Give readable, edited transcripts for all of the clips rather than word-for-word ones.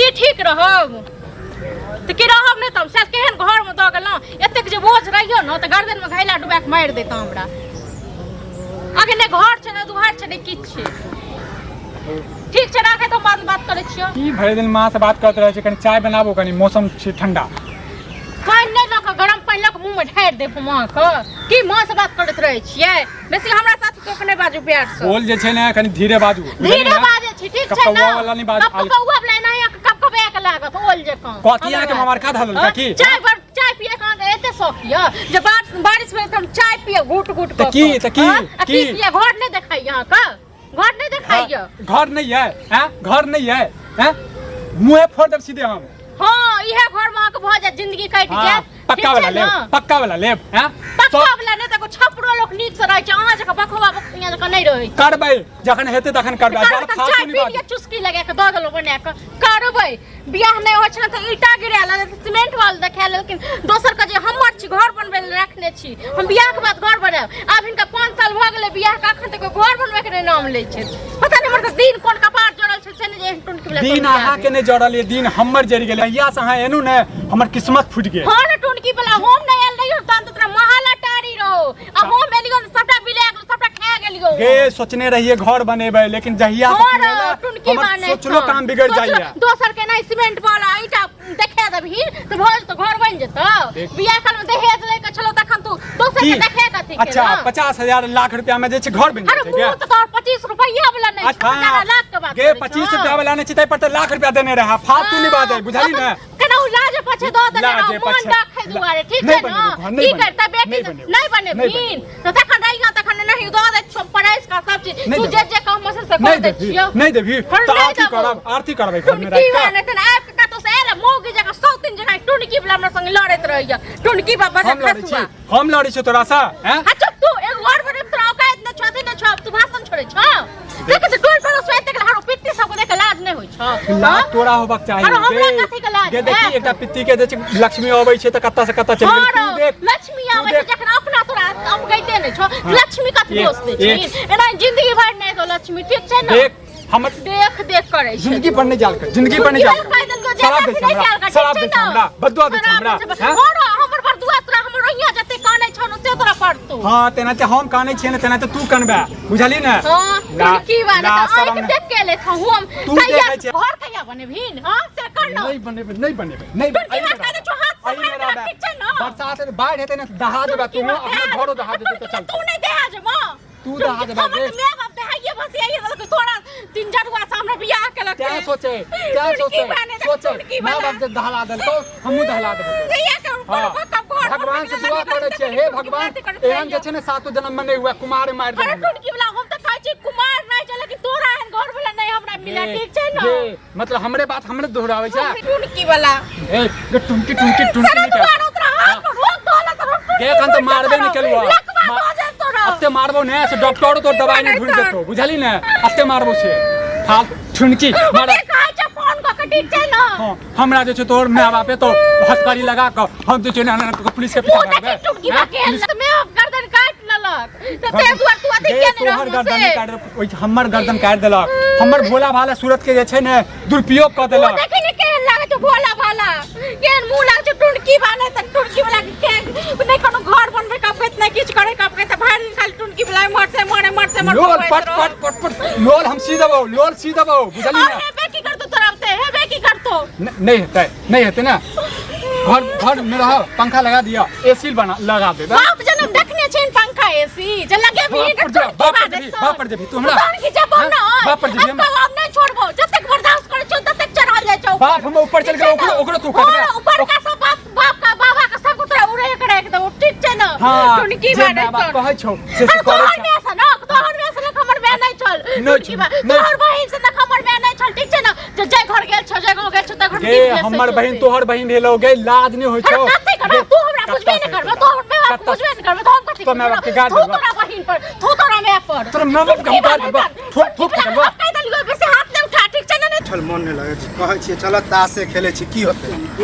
की ठीक रहब तऽ की रहब नहि तब शायद केहन घरमे दऽ गेलहुँ एतेक जे बोझ रहियो ने तऽ गर्दनमे घैला डुबा कऽ मारि देतौ हमरा। आगे नहि घर छै, नहि दुआरि छै, नहि किछु छै। ठीक छै, राखै तऽ बाद बात करै छियौ। की भरि दिन माँ से बात करैत रहै छै? कनि चाय बनाबू, कनि मौसम छै ठंडा। पानि नहि लऽ कऽ, गरम पानि लऽ कऽ मुँहमे ढारि देब हम अहाँके। की माँ से बात करैत रहै छियै? बेसी हमरा साथ कऽ नहि बाजू प्यार से। बोल जे छै ने, कनि धीरे बाजू। धीरे बाजै छी, ठीक छै ने? कपकौआ वाला नहि बाजू। कपकौआ वाला एनाही अहाँके कपकबा के लागत ओल जकाँ। कथी अहाँके ममरखा धऽ देलकै की? चाय पर चाय पिए के अहाँके एते शौक यऽ जे बारिश भेल तऽ हम चाय पियब घुट घुट तऽ की तऽ की आ की पिए? घर नहि देखाइए अहाँके? घर नहि देखाइए? घर नहि है? हैं, घर नहीं है? हैं, मुँहे फोड़ देब सीधे हम। हाँ, इहे घर में अहाँके भऽ जायत, जिंदगी कटि जायत। पक्का वाला लेब, पक्का वाला लेब। हैं, पक्का वाला नहि तऽ छपरो लोक नीक से रहै छै, अहाँ जकाँ बखवा बखनिया जकाँ नहि रहै छै। करबै जखन हेतै तखन करबै। करबै तऽ चाय पी लिअ, चुस्की लगा कऽ दऽ देलहुँ बना कऽ। करबै बियाह नहि होइ छै तऽ ईटा गिरा लेलक, सीमेंट वाल देखा लेलखिन दोसर के। जे हमर छी, घर बनबै लए रखने छी हम, बियाह के बाद घर बनायब। आब हिनका 5 साल भऽ गेलै बियाह के, अखन तक घर बनबै के नहि नाम लै छै। पता नहि हमर तऽ दिन कोन कपार जड़ल छै से नहि जे एहन टुनकी वला दिन तोहर बियाह अहाँके भेल। नहि जड़ल ये, दिन हमर जरि गेल। जहिया से अहाँ एलहुँ ने, हमर किस्मत फूटि गेल। हाँ ने, टुनकी वाला, हम नहि आयल रहियो तहन तऽ तोरा महल अटारी रहो, आ हम एलियो तऽ सबटा बिला गेलो, सबटा खा गेलियो। गे, सोचने रहिए घर बनेबै, लेकिन जहिया से घर तू एला, टुनकी हमर बने सोचलो काम बिगड़ जाइए। दोसर के नहीं सीमेंट वाला ईटा देखा देबही तऽ भऽ जेतौ, घर बनि जेतौ। बियाह काल में दहेज लै के छलौ तखन तू दोसर की के देखे कथी के? अच्छा, 50,000 लाख रुपया में जे छै घर बनि अरे जाइ छै। मुँह तऽ तोहर 25 रुपैया वाला नहि अच्छा छौ, ज्यादा लाख के बात गे, करै 25 छौ। रुपया वाला नहि छै, ताहि पर तऽ लाख रुपया देने रहै। फालतू नहि बाजै, बुझली ने? केना उ लाज पछे दऽ देने लाजे रहौ, मोन पछे। रखै दुआरे, ठीक नहि छै ने? बनेबै घर, नहि की बनेबै, करतै बेटी? नहि बनेबै, नहि नहि बनेबहीन तऽ तखन रहियो, तखन नहीं दऽ दै छियौ परसि कऽ सब चीज। नहि तू देबै। जे जे कहमो से से नहि कऽ दै देबही, छियौ। नहि देबही हर तऽ नहि आरती देबौ। करब, आरती करबै घर में टुनकी राखि कऽ। वाला तऽ आबि कऽ कतौ से आयल मौगी जकाँ, सौतिन जकाँ टुनकी वाला हमरा संग लड़ैत रहैया, टुनकी बाबा हम लड़ै छी? खसुआ। हम लड़ै छी तोरा से? हैं, हाँ, चुप। तू एगो घर बने तोरा औकात नहि छौ, अथी नहि छौ, तू भाषण छोड़ै छौ। देख तऽ टोल पड़ोस में एतेक हारो पित्ती सबके देख लाज नहि होइ छौ? लाज तोरा होबाक चाही। अरे हमरा गे, कथी के लाज गे देखी, हैत? एकटा पित्ती के जे छै लक्ष्मी अबै छै तऽ कत्ता से कत्ता चलि गेल। हँ, तू देख, लक्ष्मी तू आबै छै देख। जखन अपना तोरा अमगैते नहि छौ, लक्ष्मी कथी दोष दै छै? एना जिंदगी भरि नहि दो लक्ष्मी, ठीक छै ने? देख, हमर देख देख करै छै। जिंदगी पर नहि जाल कर, जिंदगी पर नहि जाल कर। शराब दै छै हमरा, शराब दै छै हमरा, बदुआ दै छै हमरा, हैं? हमर बदुआ तोरा, हमर रोहिया जते कानै छौ ने से तोरा पड़तौ। हाँ, तेनाहिते हम कानै छियै ने, तेनाहिते तू कनबे, बुझली ने? हाँ, की बात ला, है? शरम आँखि नहि। देख के ले था हम। तू कहिया देखै छै। घर कहिया बनेबहीन? हाँ, से कर न। नहि बनेबै, नहि बनेबै, नहि। टुनकी बात कह दे छौ, हाथ से एहि मारि मे देबा, रहबे। ठीक छै ने? बरसात हेतै, बाढ़ि हेतै ने, दहा देबै तू, अपना घरो दहा देतै तऽ चल। तू नहि दहा जेबो। तू दहा देबा हमर गे। तऽ माय बाप दहाइए भसियाइए देलकै, तोरा तीन जरुआ से हमरा बियाह केलक। तें सोचे, तें टुनकी सोचे, बने तऽ सोचे टुनकी माय बना। बाप जे दहला देलकौ, हमहूँ दहला देबै। जहिया के ऊपर हाँ। कब घर भगवान से दुआ करै छियै, हे भगवान, एहन जे छै ने सातो जन्म में नहि हुए, कुमार मारि अरे देबै। टुनकी वाला, हम तऽ कहै छी कुमार नहि छै, लेकिन तोरा एहन घर वाला नहि हमरा मिला, ठीक छै ने? गे, मतलब हमरे बात हमरे दोहराबै छै। टुनकी वाला। ए गे, टुनकी टुनकी टुनकी सारा नहि कर। दुआर ओतरा हाथ पर रोक दोला तोरा। गे, एखन तऽ मारबे नहि केलहुँ। लकवा दऽ जायत तोरा। एते मारबो ने से डॉक्टरो तोर दवाई नहि ढूंढि देतौ, बुझली ने? एते मारबो से फाल ठुनकी मार। के कहै छै फोन कऽ के, ठीक छै ने? हाँ, हमरा जे छै तोहर माय बापे तो हथकड़ी लगा कऽ हम जे छै ने एना कऽ पुलिस के पीछा मुँह देखी भागबै। टुनकी हैं? बा केहन पुलिस तऽ माय बाप गर्दन काटि लेलक तऽ ताहि दुआरे तू अथी गे, किया नहि तोहर रहलहो गर्दन से? नहि काटि देलक, ओहि हमर गर्दन काटि देलक, हमर भोला भाला सूरत के जे छै ने दुरुपयोग कऽ मुँह देलक। देखी ने केहन लागै छौ, भोला भाला केहन मुँह लागै छौ टुनकी वाला। तऽ टुनकी वाला के केहन नहि कोनो घर बनबै के अबैत, नहि किछु करै के अबैत, भरि दिन खाली टुनकी वाला एम्हर से एम्हर, एम्हर से एम्हर लोल घुमैत पट रहो। पट पट पट लोल हम सी देबौ, लोल सी देबौ, बुझली और ने? हेबे की करतौ तोरा ओते, हेबे की करतौ? नहि हेतै, नहि हेतै ने। घर घर में रह, पंखा लगा दिया, एसी बना लगा देबे। बाप जनम देखने छैन पंखा एसी जे लगेबही? बाप पर जा, बाप पर जेबही, बाप पर जेबही तू हमरा। तहन की जेबौ हैं? ना? बाप पर जेबही अब तो आब नहि छोड़बौ, जतेक बर्दाश्त करै छौ ततेक चढ़ल जाइ छौ। बाप हम ऊपर चलि गेलौ, ओकरो ओकरो तू कटबे। हाँ, ऊपर का सब बाप बाप का बाबा का सब तोरा उड़े के राख देबौ, ठीक छै ने? हाँ, टुनकी जे बारे माय बाप कहै छौ से से अरे करै तोहर छौ। माय से ना, तोहर माय से हमर माय नहि छल। नहि टुनकी छल, बा नहि। तोहर बहिन से ना हमर माय नहि छल, ठीक छै ने? जे जाय घर गेल छौ, जाय गाँव गेल छौ, तै घर गे, हमर बहिन तोहर बहिन भेलौ गे, लाज नहि होइ अरे छौ? कथी करब? गे, तू हमरा बुझबे कत्ता नहि से करबे, तू हमर माय बाप के कत्ता बुझबे नहि करबे, तऽ हम कथी तोर माय बाप के गाड़ थू देबौ। तोरा बहिन पर, थू तोरा माय पर। तोरा माय बाप के हम गाड़ देबौ। थूक थूक देबौ। कहि देलियौ बेसी हाथ नहि उठा, ठीक छै ने? नहि छल मन नहि लगै छै, कहै छियै चल तासे खेलै छी, की होतै?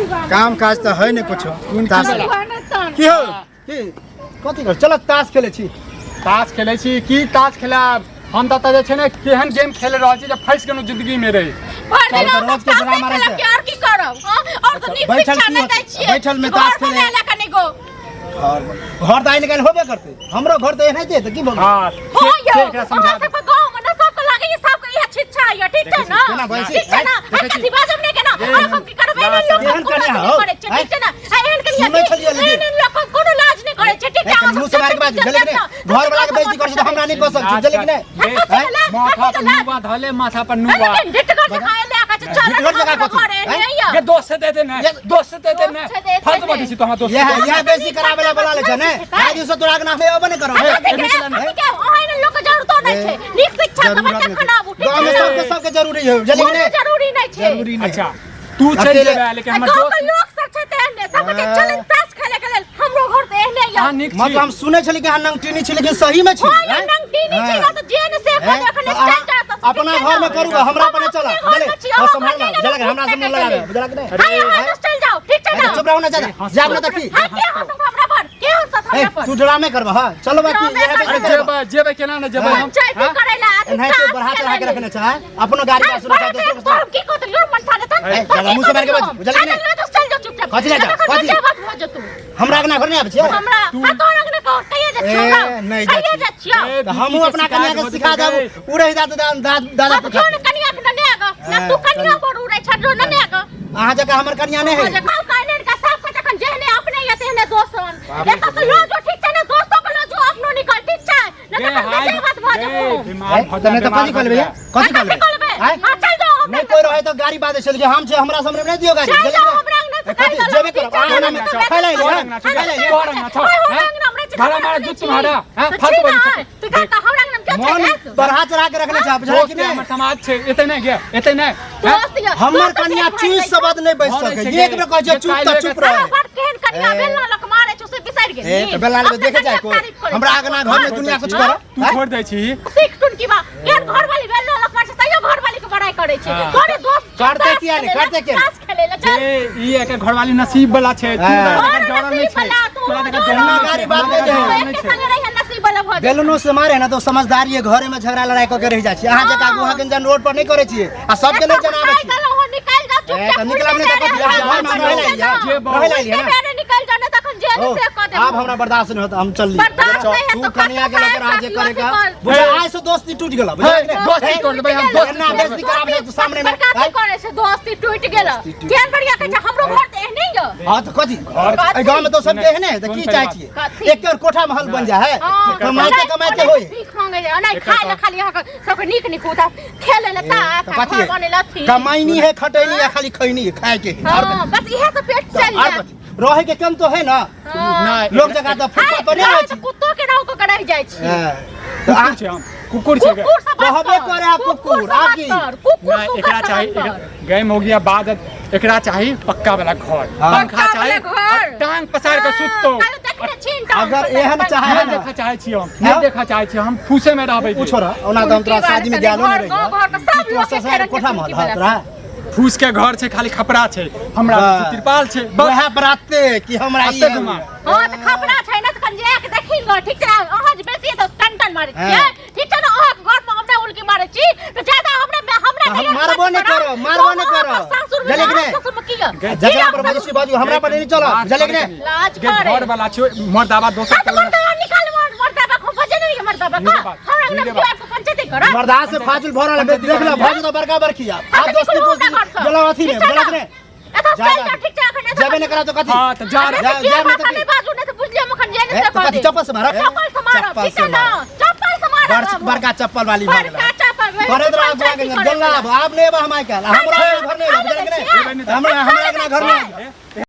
काम काज तऽ है नहि कुछो। तास की हो, की कथी कर, चल तास खेलै छी। ताश खेलै छी की? ताश खेलाब हम तऽ जे छै ने केहन गेम खेल रहल छी जे फँसि गेलहुँ जिंदगी में रे। भर दिन तब तऽ हम रोज के सब ड्रामा तासे रहै खेलब कि आओर की करब हाँ? आओर तऽ नीक बैठल शिक्षा की नहि होतै? दै छियै बैठल में ताश घर खेले। बना ले कनिको घर घर तऽ आइ निकालि होबे करतै, हमरो घर तऽ एनाहिते तऽ की भऽ गेलै? हाँ, हो से यौ, से एकरा समझा हमरा सबके गाँव में ना सबके लागैए सबके इएह शिक्षा यऽ, ठीक छै ना? केना बजै छी? ठीक छै ना? देखै आ छी। कथी बाजब नहि केना? ये आओर हम की करबै? एहन लोक एहन सब कोनो कनिया अथी हौ, नहि करै छै, ठीक छै ना? आ एहन कनिया सुनै की- छलियै लेकिन। एहन एहन लोक कोनो लाज नहि करै छै, ठीक छै? ए, अहाँ कनि मुँह सब से मारि के बाजू, चलते बुझलियै कि चलते नहि? घर वाला के बेइज्जती करै छै तऽ हमरा नहि कऽ सकै छी, बुझलियै कि नहि? कथी के लाज? माथा कथी पर के लाज? नुआ धले, माथा पर नुआ। अरे ढिटगर जकाँ एलै आ कहै छै, चल ढिटगर जकाँ हमरा कथी? घर एहने आँय? यऽ। ये दोस्त से दे दे ने, ये- दोस्त से दे दे ने। दोस्त से दे दे फालतू ने। बात छी तो हमरा दोस्त इएह से। इएह बेसी कराबै ला बोला लै छै ने, आइ दिवस तोरा आगना मे अबे नहि करब। आ कथी के? कथी के? अहाँ एहन लोकके जरूरतो नहि छै। नीक शिक्षा देबै जरूरत तखन आबू, नहि ठीक गाँवमे, छै ना? सबके सबके जरूरी है, बुझलियै कि कोनो नहि? जरूरी नहि छै। जरूरी नहि। अच्छा, तू चलि अकेले- जेबे, लेकिन आ हमर गाँव दोस्त के लोक सब छै तेहने, सब कहै छै, चल ताश खेले के लेल। हमरो घर तऽ एहने यऽ। अहाँ नीक छी। मतलब हम सुनै छली कि अहाँ नंगटीनी छी, लेकिन सही में छी? हाँ, यौ, आँय? नंगटीनी छी, हाँ। तऽ जे ने से हैं? कऽ एखन तऽ चलि अहाँ जायत तऽ अपना ठीक छै घर में ना? करू, हमरा पर नहि चला, हम अपने बुझलियै? घर में छी, और अहाँ सम्हाल घर ना, बुझलियै कि हमरा से मुँह लगा दे, बुझलियै कि नहि? हाँ, यहाँ बस चलि जाउ, ठीक छै ना? ए, चुप रहू ना ज्यादा, जायब ना तऽ की? हाँ, के हँसत हमरा पर? के हँसत ए, हमरा पर? तू ड्रामे करबह, हाँ? चलो बाकी ड्रामे इएह करबै। बेसी अरे करबह। जेबै, जेबै केना ने जेबै हम? पंचायती हाँ? करै ला, अथी एनाहिते ताश बढ़ा चढ़ा के खेलै रखने छै, आँय? अपनो गाड़ी हाँ, का सुनै छै, बड़ा दोसरो के तोहर की कहत your मन था देतन? ए, दादा, मुँह से मारि के बाजू, बुझलियै कि नहि? चल जाओ चुपचाप। कथी लए जाउ? तखन कथी? बच्चा बात भऽ जेतौ। हमरा अंगना घर नहि आबै छियै? हमरा हाँ, तोहर अंगना कहो, कहिया जाइ छियौ ए, हमरा? नहि जाइ कहिया छियै। जाइ छियौ? ए, तऽ हमहूँ अपना कनिया के सिखा देब, उड़ै दादा दादा दादा हाँ, तऽ क्यों ने कनिया के नने आगा? ना तू कनिया पर उड़ै छ, जो नने आगा। अहाँ जकाँ हमर कनिया नहि हाँ, है। जकाँ काने का साफ के तखन जेहने अपने या तेहने दोस्त हन। एतऽ से लो जो ठीक छै ने, दोस्तो के लो जो अपनो निकल, ठीक छै? ने गे, तखन हाय, बेटे बात भऽ गे, जेबौ। बीमार ए, भऽ तऽ जा, नहि तऽ बीमार कथी भऽ कहलबै? जा। कथी कथी कहलबै? कहलबै? आँय? हाँ, चल जाओ हमरा नहि कोइ रहै तऽ गाड़ी बाजै छलै कि हम छै, हमरा सामने नहि दियौ गाड़ी, चल बुझलियै जाओ कि नहि? हमरा अंगना से ए, कथी गाड़ी जेबे दलो, करब अहाँ ठीक छै अंगना ना? मे खाय लए तोहर एलियै, अंगना छौ, खाय लए एलियै। तोहर अंगना छौ, ओए, हमरा हैं? अंगना हमरा छै, भाड़ा मारा हमरा जूत छी। तुम्हारा, हैं? तऽ फालतू छी बजै ना, छै। तऽ का का हमरा अंगना मे के छै मन रे? बढ़ा चढ़ा के रखने छै, बुझलियै दोस्त कि के नहि? हमर समाज छै, एते नहि गे, एते नहि, हैं? दोस्त यऽ, हमर दोस्त कनिया के चीज भाई शब्द नहि बजि भरै सकै छै छै, एक गे। बेर कहै छै जे चुप तऽ काल्हि चुप एकर- रहै। बड़ केहन कनिया ए। बेलना लऽ कऽ मारै छौ से बिसरि गेली। ए, तऽ बेलना लऽ देखे जाइ अपना कोइ। कनिया के तारीफ करै हमरा छौ। अंगना घर मे दुनिया कुछ हाँ? करऽ तू छोड़ दै छी। सीख टुनकी बा, केहन घरवाली बेलना लऽ कऽ मारै छै तैयो घरवाली के बड़ाई करै छै। हाँ। तोरे दोस्त करतै ताश किया नहि, खेलै करतै किया नहि? ताश खेलै लए चल। ए, ई एकर घरवाली नसीब वाला छै, तू हाँ। तोरा तोहर जकर जड़ल नहि नसीब छै। वाला, तू तोरा जकर जड़ल। जड़ल नहि गाड़ी छै, बात तोरा नहि जकर दे। जड़ल नहि एके छै। संगे रहिहे नसीब वाला भऽ जेतौ। बेलनो से मारे ना तो समझदारी है, घरे में झगड़ा लड़ाई कऽ के रहि जाइ छी। अहाँ जकाँ गुहा गंजन रोड पर नहि करै छियै आ सबके नहि जनाबै निकालि छी। देलहुँ हँ, निकालि जाओ, ए, चुपचाप तऽ निकलब नहि तऽ कथी? अहाँ घरमे हम रहै लए एलियै, जे बहु- रहै लए एलियै उल्टे ने। पैरे निकलि जाओ, नहि तखन जेल ओ, से कऽ देबौ। आब हमरा बर्दाश्त नहि होत, हम चलली। बर्दाश्त नहि हेतौ, तू कनिया के लऽ के रह जे कतौ करे का। साहब बुझा आइ से दोस्ती टूटि गेल, बुझलियै कि नहि? दोस्ती तोड़ देबै हम, दोस्ती एना तोड़ बेइज्जती देबै। कराबै तू सामने मे। बड़का की करै छै, दोस्ती टूटि गेल। केहन बढ़िया कहै छै, हमरो घर तऽ एहने यऽ। हाँ तऽ कथी? कथी? एहि गाँव में तो सबके एहने है, तऽ की सुन चाहै पहले छियै? कथी? एक और कोठा महल बन जाइ है, हाँ, कमाइते कमाइते होय। भीख मांगे जाय, नहि खाय लए खाली अहाँके सबके नीक नीक उठा खेलै लए ताश तऽ आ कथी घर है? बनै लए अथी। कमाइनी है, खटैनी है, खाली खैनी है, खाय के है। और हाँ, बस इएह सब पेट कथी? चलि और जायत। कथी? रहै के कम तो है ना। हाँ। नहि, लोग जकाँ तऽ फुटपाथ पर नहि हाय, रहै तऽ छी। कुत्तो के नाव कऽ के रहि जाइ छी। हाँ, तऽ कुकुर छै हम, कुकुर छै गे। कुकुर से बात कहबे कर, करे आ कुकुर, से आ बात की? कर, कुकुर नहि, सुगर एकरा से चाही बात कर। गई मौगिया बाद एकरा चाही पक्का वाला घर, हाँ। पंखा पक्का चाही वाला घर। और टांग पसार के सुततो। हाँ, काल्हि देखने छी ने टांग अगर पसार एहन के। चाहे नहि ना। देखऽ चाहै छी हम, नहि हाँ? देखऽ चाहै छी हम, फूसे मे रहबै उ गे। छोड़, ओना तऽ हम तोरा उनकी शादी में बात गेलो नहि घर, गाँव घर के सब रही। तोरा लोग ससुराल एके कोठा रंग के महल है वाला। तोरा? फूस के घर छै, खाली खपरा छै, हमरा हाँ। तिरपाल छै बस। वएह बराते कि हमरा ई कते घुमा? हाँ, तऽ खपरा छै ने, तऽ कनि जाके देखी ने, ठीक छै ने? अहाँ जे बेसी तऽ टन टन मारै छियै, हाँ। ठीक छै ने? अहाँके घरमे हमरा उल्की मारै छी तऽ ज्यादा हमरा हमरा तऽ हम नैहर मारबो बात नहि करब। करब, मारबो नहि अहाँ करब। सासुरमे बुझलियै कि नहि? सासुरमे की यऽ? जकरा पर बजै छी बाजू, हमरा पर नहि चलत, लाज बुझलियै कि करे नहि? कनी। लाज गे, करे। घर वाला छै मर्दाबा दोसर हाँ, तऽ के मर्दाबा निकाल, मर्दाबा को बजे नहीं मर्दाबा का। धीरे बात, हमरा धीरे अंगना बात। में पंचायती करब। मर्दा से फाजुल भऽ रहल है, देख ले भऽ जेतौ बड़का बड़की आब। आब दोस्ती पोस्ती गेलौ अथी मे, बुझलियै कि नहि? एतऽ जा, चलि जा। जा, ठीक छै, एखन एतऽ जेबे नहि करब तऽ कथी? हाँ, तऽ जा अरे जा- से के जा नहि भाषा तऽ की? नहि बाजू, नहि तऽ बुझलियै हम एखन जे नहि ए, से तऽ कऽ कथी देब। चप्पल से मारब? चप्पल से मारब, चप्पल ठीक से छै ना? मारब। चप्पल से मारब बड़- हम। बड़का चप्पल वाली भऽ बड़का गेलै। चप्पल, वएह करैत रह पंचायती अगुआ के करैत गेला रह। आब, आब नहि एबऽ हम आइ काल्हि। हमरा अपना घर नहि एबऽ, बुझलियै कि नहि? एबै नहि तऽ- हमरा अपना घर नहि एबऽ।